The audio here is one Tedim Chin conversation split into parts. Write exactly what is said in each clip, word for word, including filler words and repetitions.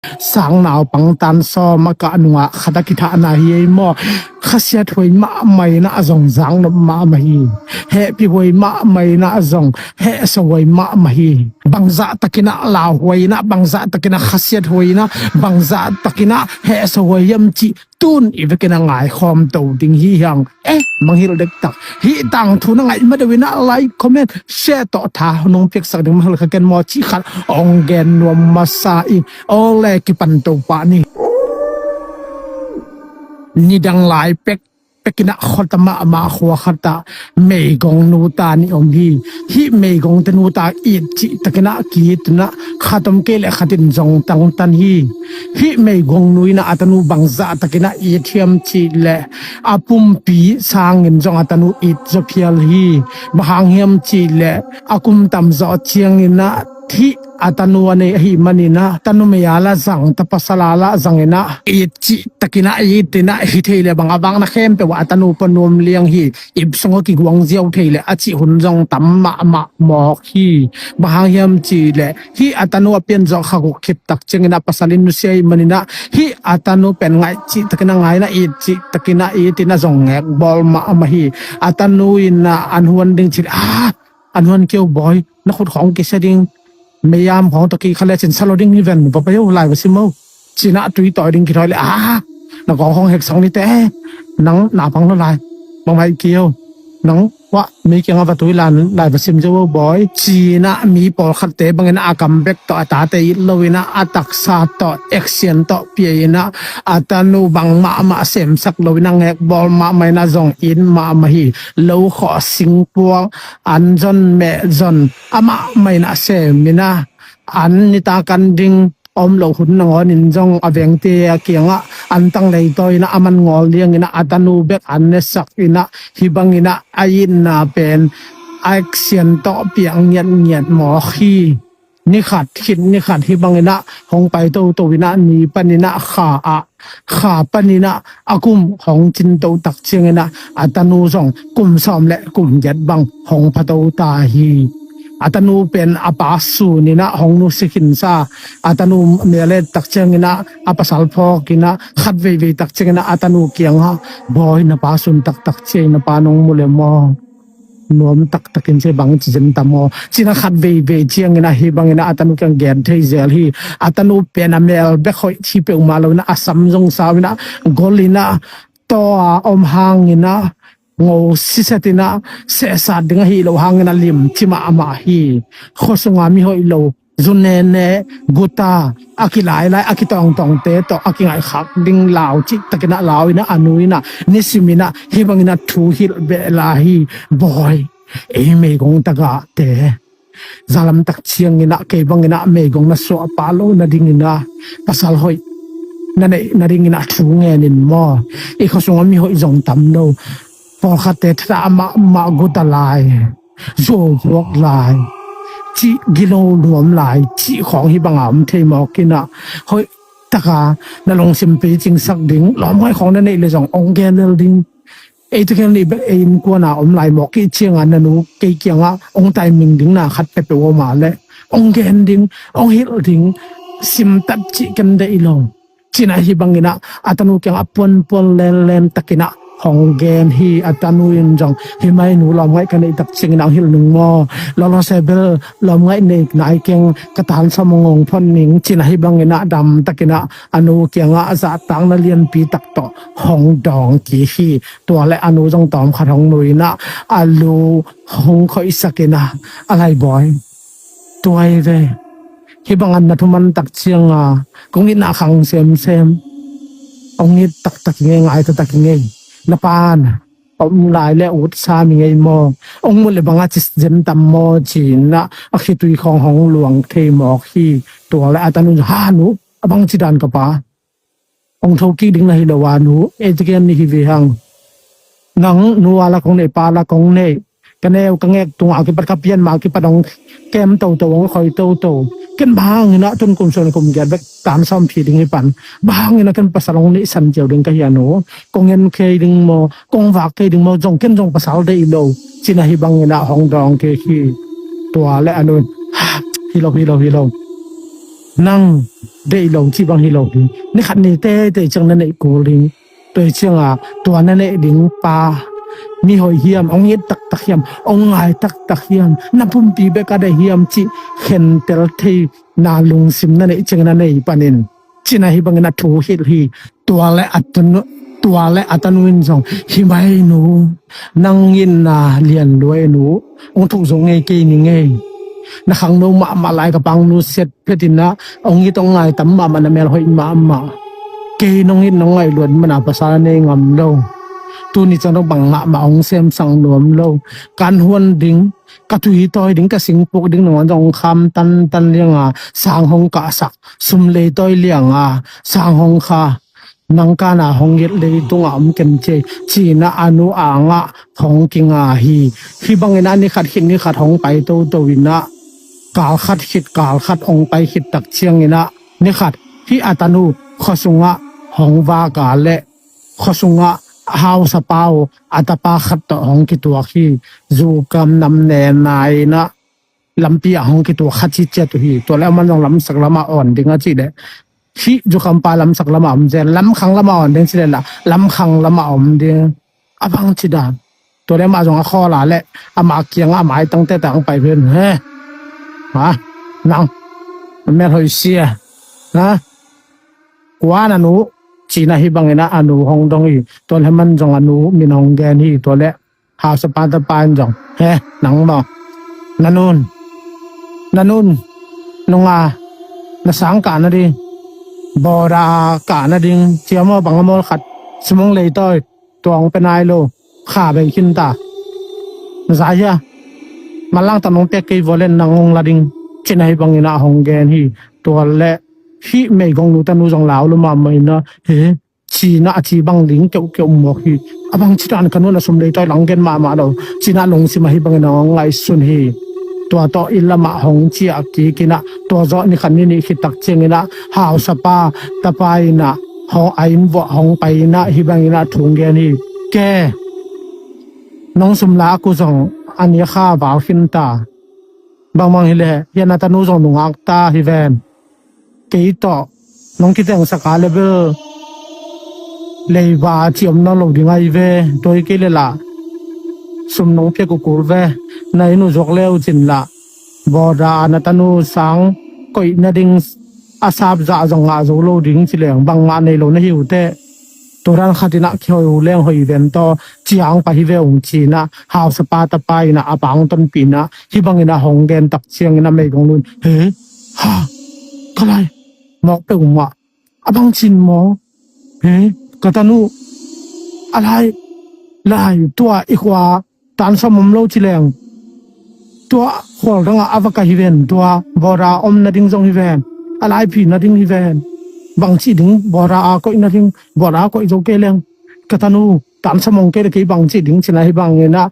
Sang naupang tan sawm a kah nungah khat a kithahna hi ei maw? Khasiat huai mahmah in ah zong zak nop mahmah hi. Hehpih huai mahmah in ah zong hehsa huai mahmah hi. Bangzah takin ah lauhuai in ah, bangzah takin ah khasiat huai in ah, bangzah takin ah hehsa huai hiam cih tun i vekin a ngaikhawm to ding hi hang. Eh, mangngilh dektak. Hih tangthu na ngaih ma deuh in ah like, comment, share tawh tha nong piaksak ding mangngilh kha ken maw cih khat ong gen nuam masa ing. Aw le, kipan to pah ni. Nidang lai pek pek in ah khuata mahmah khua khat ah meigongnu ta nih om hi. Hih meigongte nu ta it cih takin ah ki-it in ah khat om kei leh khat in zong tangtan hi. Hih meigongnu in ah a tanu bangzah takin ah it hiam cih leh a pumpi sangin zong a tanu it zaw phial hi. Bang hang hiam cih leh a kum tamzawh ciangin ah hih a tanu a nei ahih manin ah tanu mei a la zang, ta pasal a la zangin ah it cih takin ah it in ah hi thei leh bang a bang na khempeuh ah a tanu pua nuam liang hi. Ip sung a kiguang ziau thei leh a cih hun zong tam mahmah mawk hi. Bang hang hiam cih leh hih a tanu a pian zawh kha guk khit tak ciangin ah pasal in nusia ahih manin ah hih a tanu pen ngaih cih takin ah ngai in ah it cih takin ah it in ah zong ngek bawl mahmah hi. A tanu in ah an huan ding cih leh, ah, an huan kei o bawi, na khut khawng kisia ding, meiam khawng tawh kikha lecin sa lo ding hi ven, va pai o, lai va sim o. Ci in ah tui tawi ding kithawi leh, ah, na kawng khawng hek sang ni te, nang na pang lo lai, bangmah hi kei o, nang uah mi kiangah va tui lan lai va sim zo o bawi. Ci in ah mi pawlkhatte bangin ah a kam bek tawh a tate it lo in ah a taksa tawh action tawh pia in ah a tanu bang mahmah semsak lo in ah ngek bawl mahmah in ah zong it mahmah hi. Lo khawh singkuang an zon meh zon amah mah in ah sem in ah an nitak an ding om loh hun nangawn in zong a vengte a kiangah an tang leitawi in ah a man ngawl liang in ah a tanu bek an nesak in ah hih bangin ah a itna pen action tawh piak ngiatngiat mawk hi. Ni khat khit ni khat hih bangin ah hong pai toto in ah ni panin ah kha ah, kha panin ah a kum hong cin to tak ciangin ah a tanu zong kum sawm le kum giat bang hong pha to ta hi. A tanu pen a pa sun in ah hong nusia khinsa, a tanu mel et tak ciangin ah a pasal phawk in ah khat veivei tak ciangin ah a tanu kiangah, bawi, na pa sun taktak ciang, na pa nong mu le maw? Nuam taktakin ci, bang ci zem tam aw, ci in ah khat veivei ciangin ah hih bangin ah a tanu kiang gen thei zel hi. A tanu pen a mel bek hoih ci peuhmah lo in ah a sam zong sau in ah gol in ah taw a om hangin ah ngo siset in ah sehsat ding ahih loh hangin ah limci mahmah hi. Khua sunga mi hoih lo, zu nene, guta, a kilailai, a kitawngtawngte tawh a kingaihkhak ding lau cih takin ah lau in ah a nu in ah nisim in ah hih bangin ah thu hilh beh lai hi. Bawi, ei meigong tagahte, zalam tak ciangin ah kei bangin ah meigong na suah pah loh nadingin ah pasal hoih na neih nadingin ah thu ngen in maw? I khua sungah mi hoih zong tam lo. Pawlkhatte tha amah mah guta lai, zuau huak lai, cih gilo nuam lai cih khawng hih banga om thei mawk in ah hoih taka na lungsim picingsak ding lawmngaih khawng na neih le zong ong gen lel ding. Ei tekem nih bek ei innkuana om lai mawk kei cianga na nu kei kiangah ong taiming ding na khat peuhpeuh om a leh ong gen ding, ong hilh ding, simtat cih ken deih lo. Ci in ah hih bangin ah a tanu kiangah puanpuan lenlen takin ah hong gen hi. A tanu in zong, hi mai nu, lawmngaih ka neih tak ciangin ah ong hilh ning maw? Lawlawse bel lawmngaih nei nai keng, ka tan sawm ong ong phot ning, ci in ah hih bangin ah dam takin ah a nu kiangah zahtakna lianpi tak tawh hong dawng kik hi. Tua le a nu zong tawmkhat hong nui in ah a lu hong khoihsak in ah, a lai bawi, tua hi ve. Hih bangin na thuman tak cianga kong itna khang semsem. Ong it taktak i ngei, ngai taktak i ngei. Na pan om lai le ut sam i ngei maw? Ong mu le banga ci zem tam maw? Ci in ah a khitui khawng hong luang thei mawk hi. Tua le a tanu in, ha nu, a bang ci dan ka pa? Ong tho kik ding na hi lo a nu, ei tekem nih hi ve hang. Nang nu a la kong neih, pa la kong neih, ka neu ka ngek tungah a kipat, ka pian mah a kipat ong kem toto, ong khoi toto. Ken bang hangin ah tun kum sawm kum giat bek tan sawm phi ding hi pan, bang hangin ah ken pasal ong neihsan ciau ding ka hi a nu? Kong en khei ding maw, kong vak khei ding maw? Zong ken zong pasal deih lo, ci in ah hih bangin ah hong dawng kik hi. Tua le a nu in, ha, hi lo, hi lo, hi lo. Nang deih lo cih bang hi lo ding. Ni khat ni teitei ciang na neih kul ding. Tua hi cianga tua na neih ding pa mi hoih hiam, hong it taktak hiam, hong ngai taktak hiam, na pumpi bek a deih hiam cih khentel theina lungsim na neih ciangin na nei panin cina hih bangin a thu hilh hi. Tua le a tanu, tua le a tanu in zong, hi mai nu, nang itna lian lua e nu, hong thuk zo ngei kei ni ngei. Na khangno mahmah lai ka pangnu siat phetin ah hong it hong ngai tam mahmah, na mel hoih mahmah. Kei nong it nong ngaih luat mana pasal a nei ngam lo. Tuni ciang dong bang mahmah hong semsak nuam lo. Kan huan ding, ka tui tawi ding, ka singpuk ding nangawn zong hong kham tantan lianga sang hong kahsak, sum leitawi lianga sang hong kha, nang kana hong it leitungah om ken cei, cina a nu angah hong kinga hi. Hih bangin ah ni khat khit ni khat hong pai toto inah, kal khat khit kal khat hong pai khit tak cianginah ni khat hih a tanu khuasungah hong vaka leh khuasungah hausapa uh a tapa khat tawh hong kituak hi. Zukam nam nena inah lampi ah hong kituak kha ciciat uh hi. Tua le aman zong lamsak lamah awn ding a cih leh, hih Zukam pa lamsak lamah om zen, lamkhang lamah awn ding cih leh lah lamkhang lamah om ding. A bang ci dan. Tua le amah zong a khawl a leh amah kiangah a maitang teta hong pai pen, he, ha, nang, mel hoih sia, ha, kua na nu, cina hih banginah a nu hong dong hi. Tua le aman zong a nu min hong gen hi. Tua le hausapa tapa in zong, he, nang maw, na nun, na nun nunga na sang kah nading, bawda kah nading, cia maw bang a mawl khat sum hong leitawi, tua hong pia nai lo, kha bei khinta. Na za hia? Manlang tak nong piak kei vua le nang hong la ding, cina hih banginah hong gen hi. Tua le hih meigongnu tanu zong lau lo mahmah inah, he, cina a ci bang ling keuhkeuh mawk hi. A bang ci dan ka nun a sum leitawi lang gen mahmah lo, cina lungsim ahi bangin a hong ngaihsun hi. Tua tawh inn lamah hong ciah kikinah, tua zawh ni khat ni nih khit tak cianginah hausapa tapa inah hong, a inn vuah hong pai inah hih banginah thu hong gen hi. Ke, nong sum lak uh zong a ni kha val khinta. Bangbang hileh hih a na tanu zong nungak ta hi ven. Kei tawh nong kitengsak a le bel leiba ci om nawn lo ding ahi ve. Tua hi kei le lah sum nong piak uh kul ve. Na inn uh zuak le uh cin lah bawda a na tanu sang koih nading a sap zah zong ngah zo lo ding ci leng bangmah nei lo na hi uh teh. Tua dan khatinah kihoih uh leng hoih ven taw, ciang pah hi ve ung cinah hausapa tapa inah a pang tonpih inah hih banginah hong gen tak cianginah meigongnu in, he, ha, ka lai, mawk peuhmah. A bang cin maw? He, ka tanu, a lai, lai, tua i khua tan sawm om lo ci leng, tua khual dangah a va ka hi ven, tua bawda om nading zong hi ven, a laiphi nading hi ven. Bang cih ding bawda a koih nading, bawda a koih zo kei leng, ka tanu tan sawm om kei le kei bang cih ding cinah hih banginah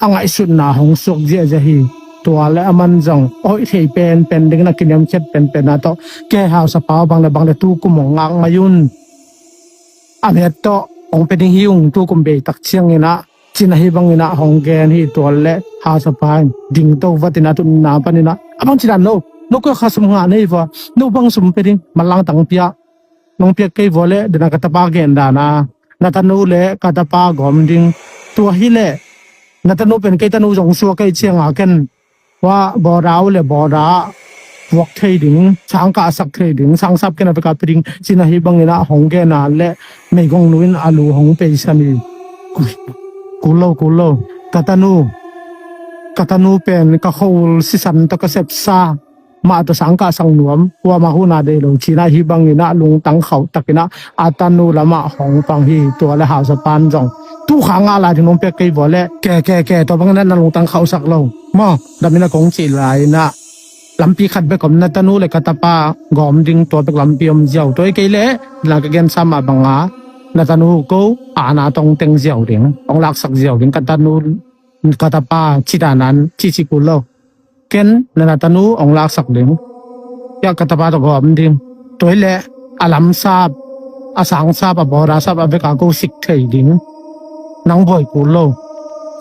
a ngaihsutna hong suak ziahziah hi. Tua le aman zong a hoih thei penpen dingin a kiniamkhiat penpen a tawh, ke hausapa bang le bang le tu kum hong ngak mai un. A met tawh hong pia ding hi ung, tu kum bei tak cianginah cinah hih banginah hong gen hi. Tua le hausapa in dingto vatinah tutna paninah, a bang ci dan lo, no koi kha sum ngah na hi vua, no bang sum pia ding, manlang tang pia, nong piak kei vua le dena ka tapa gen dana, na tanu le ka tapa gawm ding. Tua hileh na tanu pen kei tanu zong sua kei cianga ken tua bawda uh le bawda ah puak thei ding, sang kahsak thei ding, sangsap ken a veka pia ding, cinah hih banginah hong gena le meigongnu in a lu hong peisan hi. Kul lo, kul lo. Ka tanu, ka tanu pen ka khua-ul sisan tawh ka sepsa, mah tawh sang kahsak nuam, kuamah hun a deih lo cinah hih banginah lungtang khauh takinah a tanu lamah hong pang hi. Tua le hausapan zong, tu kha ngah lai ding nong piak kei vua le, ke, ke, ke, tua banginah na lungtang khauhsak lo maw, daminah kong cih lai-inah lampi khat bek om, na tanu le ka tapa gawm ding, tua bek lampi om ziau. Tua hi kei leh na ka gensa mah banga na tanu ko ana tong teng ziau ding, hong laksak ziau ding, ka tanu ka tapa ci danan, ci ci kul lo. Ken na na tanu hong laksak ding, ya ka tapa tawh gawm ding. Tua hileh a lamsap, a sangsap, a bawdasap a veka ko sik thei ding, nang buai kul lo.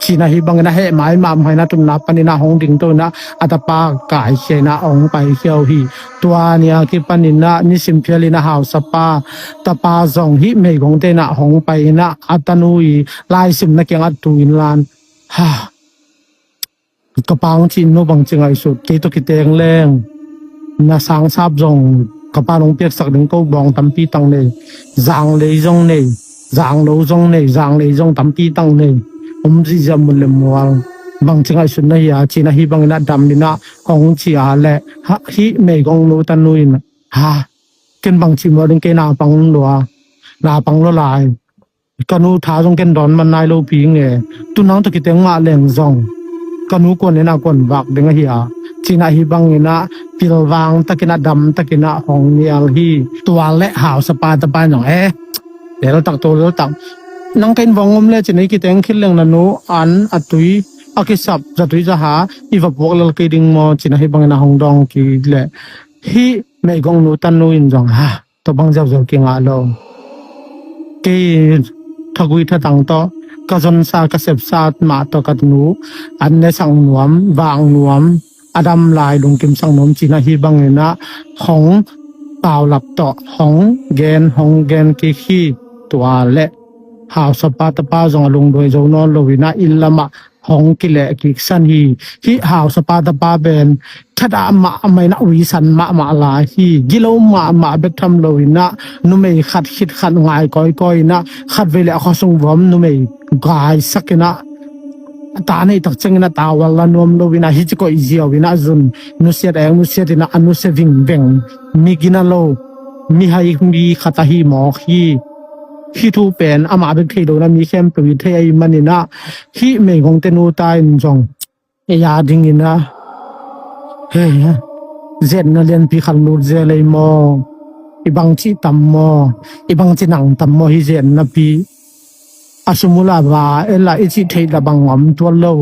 Cinah hih bangin a heh maimah mah inah tutna paninah hong dingto inah a tapa kaikhia inah hong paikhia uh hi. Tua ni a kipaninah nisim phial inah hausapa tapa zong hih meigongte inah hong pai inah a tanu i laisimna kiangah tu inlan, ha, ka pa hong cih nu bangci ngaihsut, kei tawh kiteng leng na sangsap zong ka pa nong piaksak ding ko bawng tampi tak nei, zanglei zong nei, zanglo zong nei, zanglei zong tampi tak nei, om zihziah mun le mual. Bangci ngaihsut na hi a, cinah hih bangin a dam inah kong ci a leh, ha, hih meigong nu tanu in, ha, ken bangci mual ding, kei na pang lua, na pang lua lai. Ka nu tha zong ken dawn man nai lo pi nge. Tu nang tawh kiteng mah leng zong ka nu kuan inah kuan vak ding ahi a, cinah hih bangin ah pilvang takin ah dam takin ah hong nial hi. Tua leh hausapa tapa in zong, eh, leltak to leltak, nang ka inn vong om le cinah hih kiteng khit leng na nu an a tui a kisap zatui zaha i va puak lel kei ding maw, cinah hih bangin ah hong dawng kik leh hih meigong nu tanu in zong, ha, tua bang ziauziau kingah lo. Kei thagui thatang tawh ka zonsa ka sepsa mah tawh ka nu an nesak nuam, vak nuam, a dam lai lungkimsak nuam, cinah hih bangin ah hong paulap tawh hong gen, hong gen kik hi. Tua leh hausapa tapa zong a lungduai zo nawn lo inah inn lamah hong kileh kiksan hi. Hih hausapa tapa pen thadah mahmah inah uisan mahmah lai hi. Gilo mahmah bek tham lo inah numei khat khit khat ngai kawikawi inah khatvei leh a khuasung vuam numei gaisak inah ta neih tak ciangin ah tawal la nuam lo inah hih ci koih ziau inah zun nusiat eng nusiat inah a nusia vingveng, mi gina lo, mihai mi khat ahi mawk hi. Hih thu pen amah bek thei lo inah mi khempeuh i thei ahih manin ah hih meigongte nu ta in zong ei a dingin ah, he, zetna lianpi khat lut zel ei maw, i bangci tam maw, i bangci nang tam maw, hih zetnapi a sum uh lah va ei lah i cih theih lah bang om tuan lo.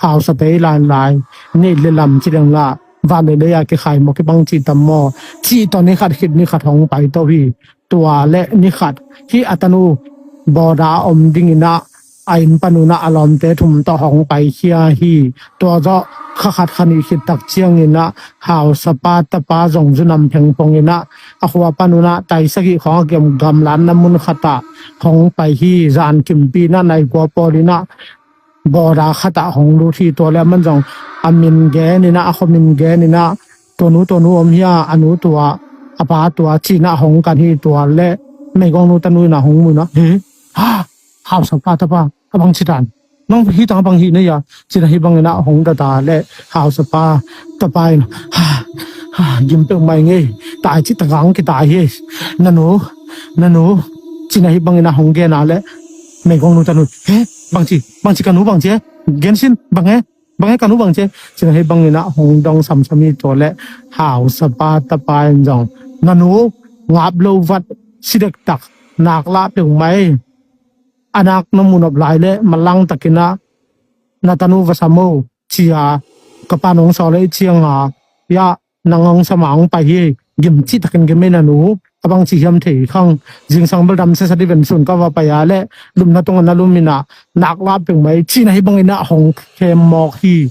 Hausa tei lailai neih le lam ci deng lah van le lei a kikhai maw, kibang cih tam maw, cih tawh ni khat khit ni khat hong paito hi. Tua leh ni khat hih a tanu bawda om dingin ah a inn pan un ah a lawmte thum tawh hong paikhia hi. Tua zawh kha khat kha nih khit tak ciangin ah hausapa tapa zong zu nam phengphong inah a khua pan un ah tai sagih khawng a kiam gamlatna mun khatah hong pai hi. Zan kimpi inah nai kua pawl inah bawda khatah hong lut hi. Tua leh aman zong a min gen inah, a khua min gen inah, tua nu, tua nu om hia, a nu tua, a pa tua, cinah hong kan hi. Tua leh meigong nu tanu inah hong mu inah, he, ha, hausapa tapa, a bang ci dan, nang hih tang a bang hih na hia, cinah hih bangin ah hong dada leh hausapa tapa in, ha, ha, gim peuhmah ing ei, tai cih tak a hong kitai hi. Na nu, na nu, cinah hih bangin ah hong gen a leh meigong nu tanu, he, bangci, bangci ka nu bangci e, gen sin, bang e, bang e ka nu bangci e, cinah hih bangin ah hong dong samsam hi. Tua leh hausapa tapa in zong, na nu ngap lo vat, si dektak, nak lah peuhmah ei, a nak na mu nop lai leh manlang takin ah na tanu va sam o, ci a ka pa nong sawl ei ciang a, ya, nang hong sam a hong pai hi. Gim cih takin gim ei na nu, a bang ci hiam thei khang, zingsang bel dam sesa di ven sun ka va pai a leh lupna tungah na lum inah nak lah peuhmah ei, cinah hih bangin ah hong khem mawk hi.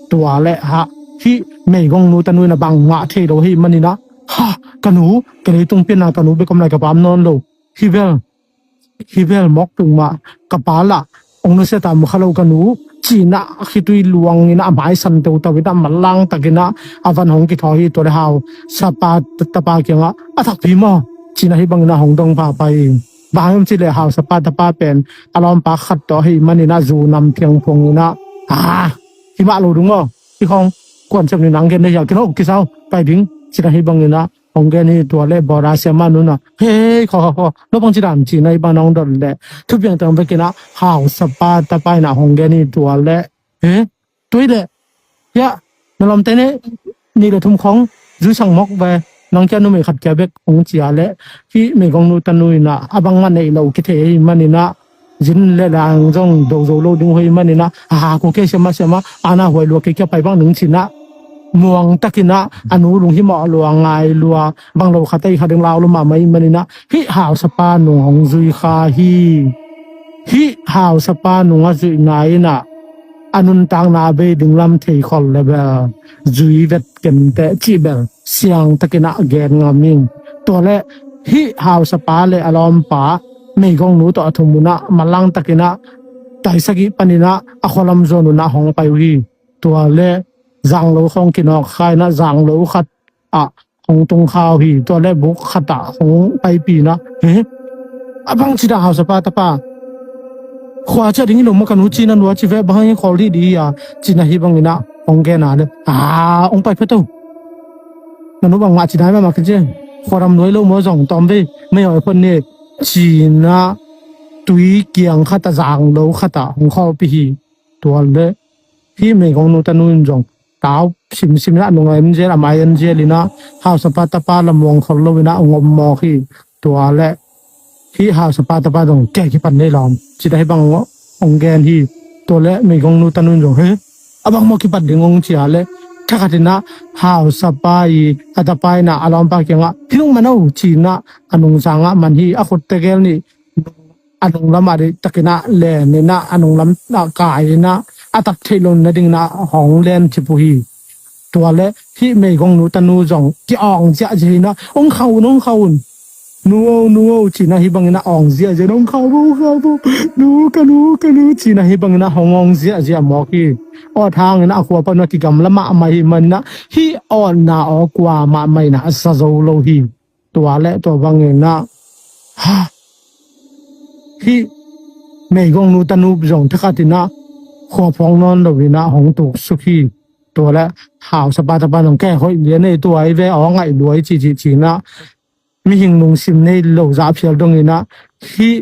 Tua leh ha, hih meigong nu tanu in ah bang ngah thei lo ahih manin ah, ha, ka nu, ka leitung pian a ka nu bek om lai, ka pa om nawn lo. Hih bel, hih bel mawk peuhmah, ka pa lah hong nusia ta mawk kha lo ka nu, cinah khitui luang inah a maisan teutau inah manlang takin ah a van hong kithawi hi. Tua leh hausapa tapa kiangah, a takpi maw, cinah hih bangin ah hong dong pahpah hi. Bang hang hiam cih leh hausapa tapa pen a lawmpa khat tawh ahih manin ah zu nam phiangphuang inah, a, hih mah lo ding maw, hih khawng kuan sem ni nang gen na hia, ken hong kisau pai ding, cinah hih bangin ah hong gen hi. Tua leh bawda siama nu in ah, hei, khaw, khaw, khaw, no bang ci dan, cinah hih bangin ah hong dot leh thupiang teng bek inah hausapa tapa inah hong gen hi. Tua leh, he, tua hi leh, ya, na lawmte nih nih le thum khawng zuisak mawk ve, nang kia numei khat kia bek, hong ci a leh hih meigong nu tanu inah a bang a neih loh kithei ahih manin ah, zin le lang zong do zo lo ding uh ahih manin ah, a, ko kei siama siama, ana huai lua, kei kia pai bang ding, cinah muang takin ah a nu lunghimawh lua, ngai lua, bang lo khat ei kha ding lau lua mahmah ahih manin ah hih hausapa nung hong zui kha hi. Hih hausapa nung a zuihna in ah a nuntakna bei ding lam thei khol le bel zui vet kenteh cih bel siangtakin ah gen ngam ing. Tua le hih hausapa le a lawmpa meigongnu tawh a thum un ah manlang takin ah taisagih panin ah a khualam zuan un ah hong pai uh hi. Tua le zanglo khawng kinawk kha in ah zanglo khat ah hong tung kha uh hi. Tua le buk khat ah hong paipih in ah, he, a bang ci dah hausapa tapa, khua ciah ding hi lo maw ka nu, ci in ah, nua ci ve, bang hang hi, khol dih dih hi a, ci in ah hih bangin ah hong gen a le, a, hong pai phet o. Na nu bang mah ci nai mahmah ka ci, khuaram nuai lo maw, zong tawm ve, mei awi phot ni, ci in ah tui kiang khat ah zanglo khat ah hong khawlpih hi. Tua le hih meigongnu tanu in zong tau simsim in ah nung a en zel, a mai en zel in ah hausapa tapa lam muang khol lo in ah hong om mawk hi. Tua le hih hausapa tapa zong, kei kipan nei lawm, ci dah hih bang hong gen hi. Tua le meigongnu tanu in zong, he, a bang maw kipat ding hong, ci a le thakhat in ah hausapa i a tapa in ah a lawmpa kiangah, hi nung man o, ci in ah a nungsang ah man hi. A khut tegel nih a nunglam ah deihtakin ah len in ah a nunglam ah kai in ah a tat theih loh nadingin ah hong len cip uh hi. Tua le hih meigongnu tanu zong ki-awng ziahziah in ah, hong khauh un, hong khauh un, nu o, nu o, ci in ah hih bangin ah awng ziahziah in ah, hong khauh vo, hong khauh vo, nu, ka nu, ka nu, ci in ah hih bangin ah hong awng ziahziah mawk hi. Awt hangin ah a khua pan un ah kigamla mahmah hi manin ah hih awtna aw kua mahmah in ah a sa zo lo hi. Tua le tua bangin ah, ha, hih meigongnu tanu zong thakhat in ah khua phawng nawn lo in ah hong tuksuk hi. Tua le hausapa tapa zong, kei hoih lian ei, tua hi ve, aw ngaih lua hi, ci ci ci in ah mihing lungsim nei lo zah phial dongin ah hih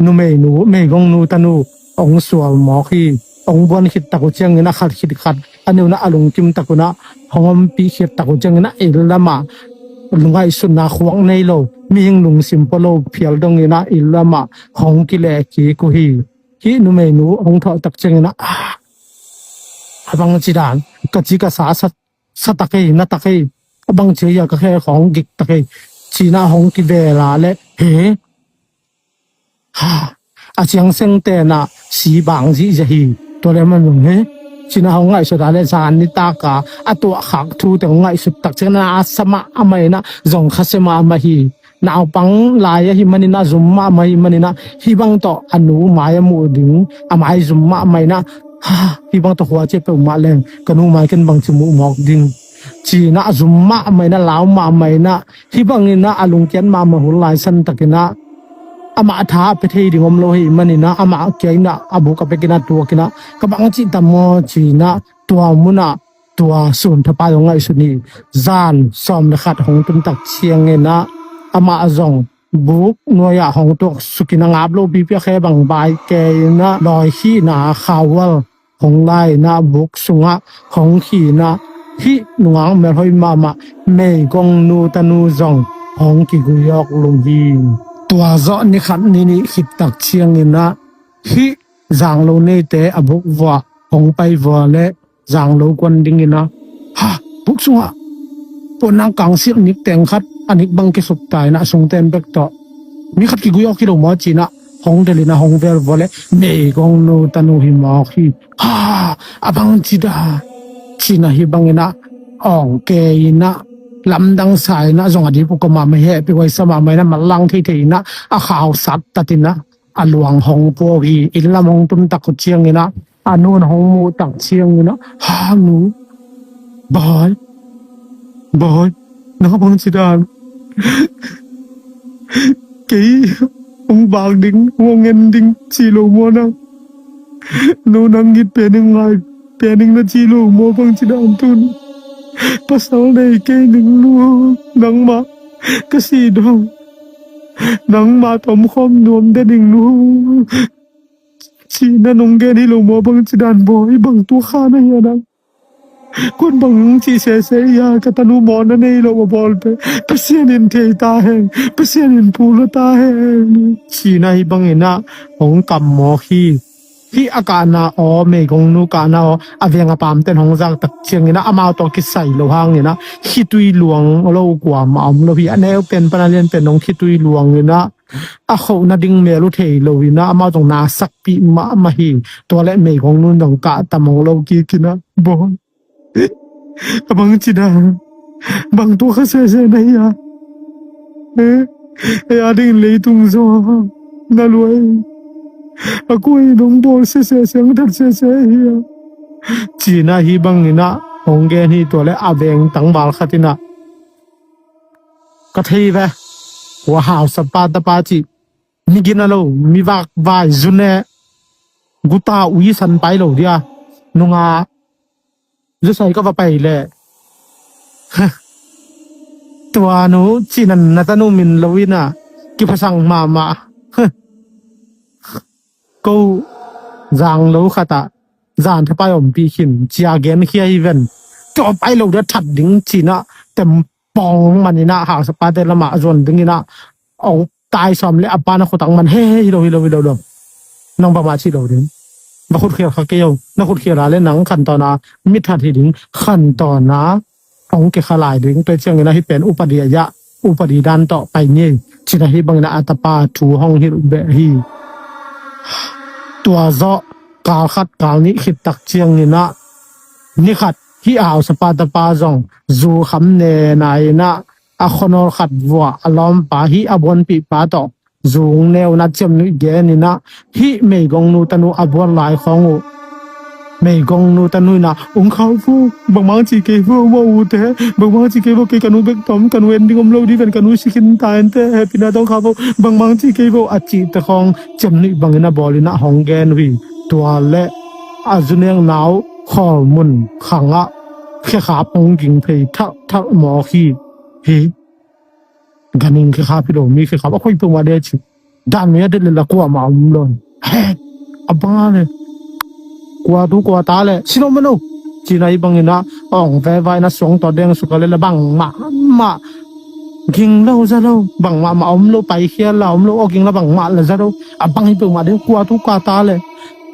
numeinu, meigongnu tanu hong sual mawk hi. Hong buan khit tak uh ciangin ah khat khit khat a neu in ah a lungkim tak un ah hong ompih khit tak uh ciangin ah inn lam ah ngaihsutna khuak nei lo, mihing lungsim pua lo phial dongin ah inn lam ah hong kileh kik uh hi. Hih numeinu hong thawh tak ciangin ah, a, a bang ci dan, ka ci ka sa, sa, sa ta kei, na ta kei, a bang ci a, ka khe khawng gik ta kei, ci in ah hong kivel a le, he, ha, a ciang sengte in ah si bang zihziah hi. Tua le man zong, he, ci in ah hong ngaihsut a le zan nitak a a tuahkhak thute hong ngaihsut tak ciangin ah a sa mahmah in ah zong khasia mahmah hi. Naupang lai ahih manin ah zum mahmah ahih manin ah hih bang tawh a nu mai a muh ding, a mai zum mahmah in ah, ha, hih bang tawh khua ciah peuhmah leng ka nu mai ken bangci muh mawk ding, ci in ah a zum mahmah in ah, lau mahmah in ah, hih bangin ah a lungkiat mahmah hun lai santakin ah amah tha a pia thei ding om lo ahih manin ah amah kia in ah a buk a pek in ah tuak in ah, ka bang cih tam maw, ci in ah tua mun ah tua sun thapai hong ngaihsun hi. Zan sawm le khat hong tun tak ciangin ah amah zong buk nuai ah hong tuaksuk in ah ngap lo pipi a khe bang bai kei in ah lawi khihna khauhual hong la in ah buk sungah hong khih in ah hih nungak melhoih mahmah meigongnu tanu zong hong kigui awk lum hi. Tua zawh ni khat ni nih khit tak ciangin ah hih zanglo neite a buk vuah hong pai vua le zanglo kuan dingin ah, ha, buk sungah puannang kangsilh nik teng khat a nik bang kisuk ta in ah sungten bek tawh mi khat kigui awk hi lo maw, ci in ah hong delh in ah hong vel vua le meigongnu tanu hi mawk hi. Ha, a bang ci dah, ci in ah hih bangin ah awng kei in ah lamdang sa in ah zong a dip uh kua mahmah, hehpih huaisa mahmah in ah manlang theithei in ah a khau sattat in ah a luang hong pua uh hi. Inn lam hong tun tak uh ciangin ah a nun hong muh tak ciangin ah, ha, nu, bai, bai, nang bang ci dan, kei hong bak ding, hong en ding ci lo maw nang? Nu, nang it pen ing, ngai pen ing na ci lo maw, bang ci dan tun? Pasal nei kei ning nu, nangmah ka sih dong nangmah tawh omkhawm nuam den ing nu, ci in ah nong gen hi lo maw, bang ci dan bawi, bang tuak kha na hia nang? Kuan bang nong cih sese hia, ka tanu mawhna nei lo a bawl pen Pasian in thei ta hen, Pasian in phulua ta hen, ci in ah hih bangin ah hong kam mawk hi. Hih a kahna aw, meigongnu kahna aw, a veng a pamten hong zak tak ciangin ah amau tawh kisai lo hangin ah khitui luang lo kuamah om lo hi. A neu pen pan a lian pen hong khitui luang in ah a khoh nading mel uh thei lo in ah amau zong na sakpih mahmah hi. Tua leh meigongnu zong kah tam hong lo kik in ah, bawi, a bang ci dan, bang tuah kha sese na hi a, eh, ei a dingin leitung zaw na luai, a kua in hong bawl sese, siangthat sese hi a, ci-in ah hih bangin ah hong gen hi. Tua leh a veng tangval khat in ah, ka thei ve, kua hausapa tapa cih, mi gina lo, mi vakvai, zune, guta ui san pai lo dia, nunga zusai ka va pai leh, tua nu cihna na tanu min lo in ah, kiphasang mahmah, ko zang lo khat ah zan thapai ompih khin, ci-a genkhia hi ven. Tua pai lo dia that ding ci-in ah tem pong man in ah hausapate lamah a zuan dingin ah hong taisawm leh a pa na khut ah man, he, he, hi lo, hi lo, hi lo, lo. Nang bangmah cih lo ding. Va khutkhial kha kei o. Na khutkhial a leh nang khantawn a mi that hi ding. Khantawn a hong kikha lai ding. Tua ciangin ah hih pen upadi a, upadi dan tawh pai ni, ci-in ah hih bangin ah a tapa thu hong hilh beh hi. Tua zawh kal khat kal nih khit tak ciangin ah, ni khat hih hausapa tapa zong zu kham nena in ah, a khuanawl khat vuah a lawmpa, hih a buanpihpa tawh zu hong ne un ah ciamnuih gen in ah, hih meigongnu tanu a buan lai khawng uh meigongnu tanu in ah, ung khau vo, bangmah ci kei vo, maw ute, bangmah ci kei vo, kei ka nu bek tom, ka nu en ding om lo ding ven, ka nu si khin ta inteh, hehpihna tawh ung khau vo, bangmah ci kei vo, a cihte khawng ciamnuih bangin a bawl in ah hong gen uh hi. Tua leh a zunekna uh khawlmun khang ah khekhap hong ging phei thalh thalh mawk hi. Hi, ganhing khekhap hi lo, mi khekhap a khoi peuhmah de ci. Dan mi a det leh la kuamah om lo. He, a bang a leh, kua tu kua ta leh, si lo man o, ci-in ah hih bangin ah a ong veva in ah suang tawh deng suk a leh la bangmah mah ging lo za lo, bangmah mah om lo, paikhia la om lo, aw ging la bangmah la za lo, a bang hi peuhmah de, kua tu kua ta leh,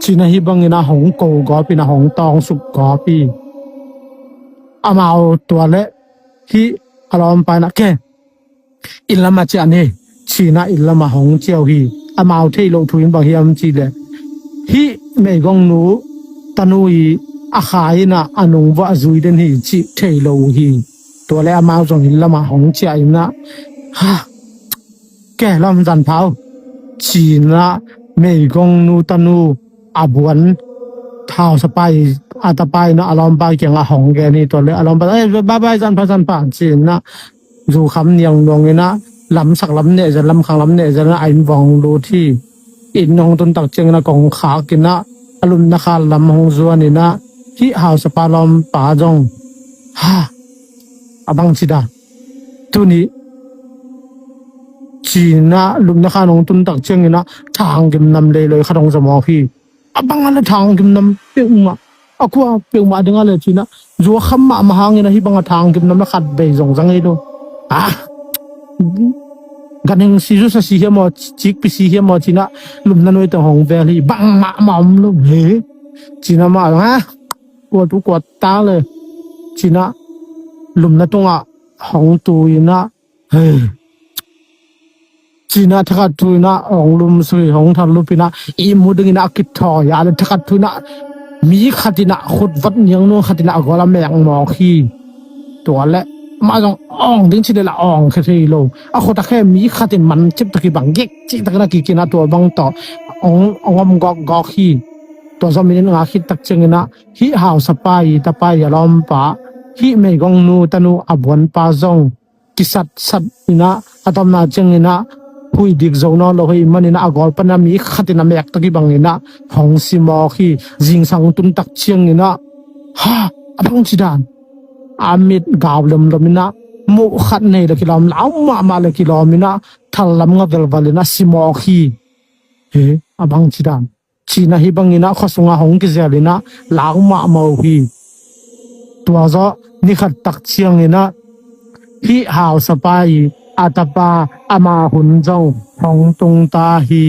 ci-in ah hih bangin ah hong ko gawp in ah hong tawng suk gawp hi. Amau tua leh hih a lawmpa in ah, ke, inn lamah ciah ni, ci-in ah inn lamah hong ciah uh hi. Amau theih loh thu in bang hiam cih leh, hih meigongnu tanu i a kha in ah a nung vuah zui den hi cih thei lo uh hi. Tua leh amau zong inn lamah hong ciah in ah, ha, ke, lam zan pha o, ci-in ah meigongnu tanu a buan hausapa i a tapa in ah a lawmpa kiangah hong gen hi. Tua leh a lawmpa, eh, bye bye, zan pha, zan pha, ci-in ah zu kham niangnuang in ah lamsak lam neh zel, lamkhang lam neh zel in ah a inn vuah hong lut hi. Inn hong tun tak ciangin ah kong khak in ah a lupna khan lam hong zuan in ah hih hausapa lawmpa zong, ha, a bang ci dan, tuni, ci-in ah lupna khan hong tun tak ciangin ah thang gimnam leiloi khat hong za mawk hi. A bang a leh thang gimnam peuhmah, a kua peuhmah ding a leh ci-in ah, zu a kham mahmah hangin ah hih bang a thang gimnam leh khat vei zong za ngei lo. Ah, ganhing si, zusa si hiam aw, cikpi si hiam aw, ci-in ah lupna nuai teng hong vel hi. Bangmah mah om lo, he, ci-in ah amah zong, ha, kua tu kua ta leh, ci-in ah lupna tungah hong tu in ah, he, ci-in ah thakhat thu in ah hong lumsuk hi. Hong thallup in ah ihmu dingin ah a kithawi a leh thakhat thu in ah mi khat in ah khut vat niangnuang khat in ah a gawl a mek mawk hi. Tua leh amah zong awng ding ci leh la awng khe thei lo. A khut a khe mi khat in man cip tawh kibang gik cih takin a kik in ah tua bang tawh hong, hong om gawkgawk hi. Tua zawh minute nga khit tak ciangin ah hih hausapa i tapa i a lawmpa, hih meigongnu tanu a buanpa zong kisatsat in ah, a tawpna ciangin ah huih dik zo nawn lo hi manin ah a gawl panin ah mi khat in a mek tawh kibang in ah hong si mawk hi. Zingsang tun tak ciangin ah, ha, a bang ci dan, a mit gau lomlom in ah, muh khat nei leh kilawm, lau mahmah leh kilawm in ah, thal lam nga velval in ah si mawk hi. He, a bang ci dan, ci-in ah hih bangin ah khua sungah hong kizel in ah lau mahmah uh hi. Tua zawh ni khat tak ciangin ah hih hausapa i a tapa ama hun zong hong tung ta hi.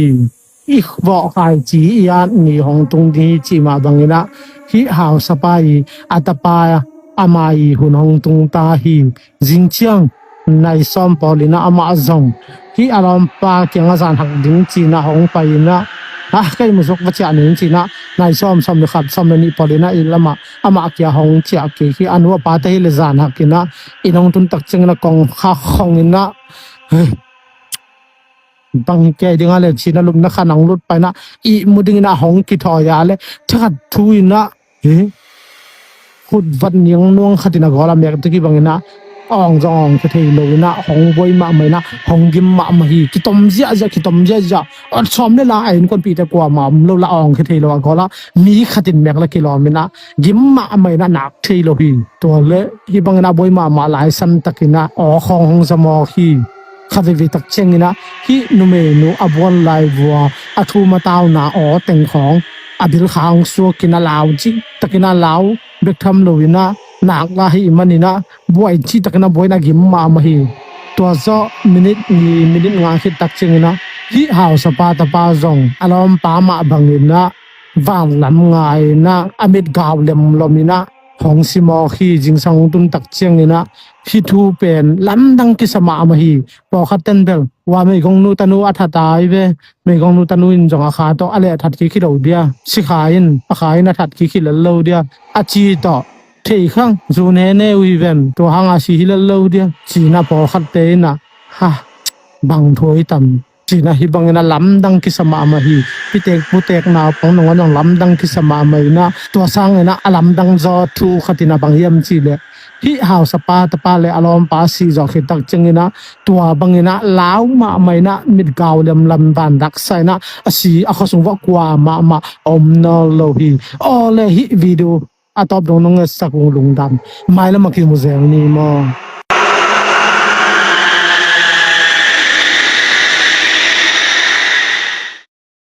I vawh khaici i at ni hong tung ding hi cih mah bangin ah hih hausapa i a tapa ama i hun hong tung ta hi. Zing ciang nai sawm pawl in ah amah zong Hih a lawmpa kiangah zan hak ding ci-in ah hong pai-in ah, a, ka ihmu suk va ciah ning ci-in ah, nai sawm, sawm le khat, sawm le nih pawlin ah inn lamah amah kiang hong ciah kik hi. A nu a pate hi leh zan hak in ah inn hong tun tak ciangin ah kongkhak khong in ah, bang hi kei ding a leh ci-in ah lupna khan hong lut pai-in ah ihmu dingin ah hong kithawi a leh thakhat thu in ah, hi, khutvat niangnuang khat in a gawl a mek tek hi bangin ah awng zong awng khia thei lo in ah hong buai mahmah in ah hong gim mahmah hi. Kitom ziahziah, kitom ziahziah. A sawm le la a innkuanpihte kuamah om lo, la awng khia thei lo a gawl ah mi khat in mek leh kilawm in ah gim mahmah in ah nak thei lo hi. Tua leh hih bangin ah buai mahmah lai san takin ah aw khawng hong za mawk hi. Kha veivei tak ciangin ah hih numeinu a buan lai vua, a thum a tauna aw teng khawng a bil khawng suakin ah lau cih takin ah lau bek tham loin ah nak la ahih manin ah buai cih takin ah buai in ah gim mahmah hi. Tua zawh minit nih, minit nga khit tak ciangin ah hih hausapa tapa zong a lawmpa mah bangin ah vanlam ngai-in ah a mit gau lemlom in ah hong si mawk hi. Zingsang hong tun tak ciangin ah hih thu pen lamdang kisa mahmah hi. Pawlkhat ten bel, ua, meigongnu tanu a that ai ve, meigongnu tanu in zong a kha tawh a leh a that kik hi lo dia, sikha in, a kha in a that kik hi lel lo dia, a ci tawh, thei khang, zu nene uh hi ven, tua hang a si hi lel lo dia, ci-in ah pawlkhatte in ah, ha, bang thu hi tam, ci-in ah hih bangin ah lamdang kisa mahmah hi. Pitek putek naupang nangawn zong lamdang kisa mahmah in ah, tua sangin ah a lamdang zaw thu khat in ah bang hiam cih leh, hih hausapa tapa le a lawmpa si zawh khit tak ciangin ah tua bangin ah lau mahmah in ah mit gau lemlam, van daksa in ah a si, a khua sung vuah kua mahmah a om nawn lo hi. Aw le, hih video a tawp dong nong etsak ung, lungdam. Mailam ah kimu zel ni maw.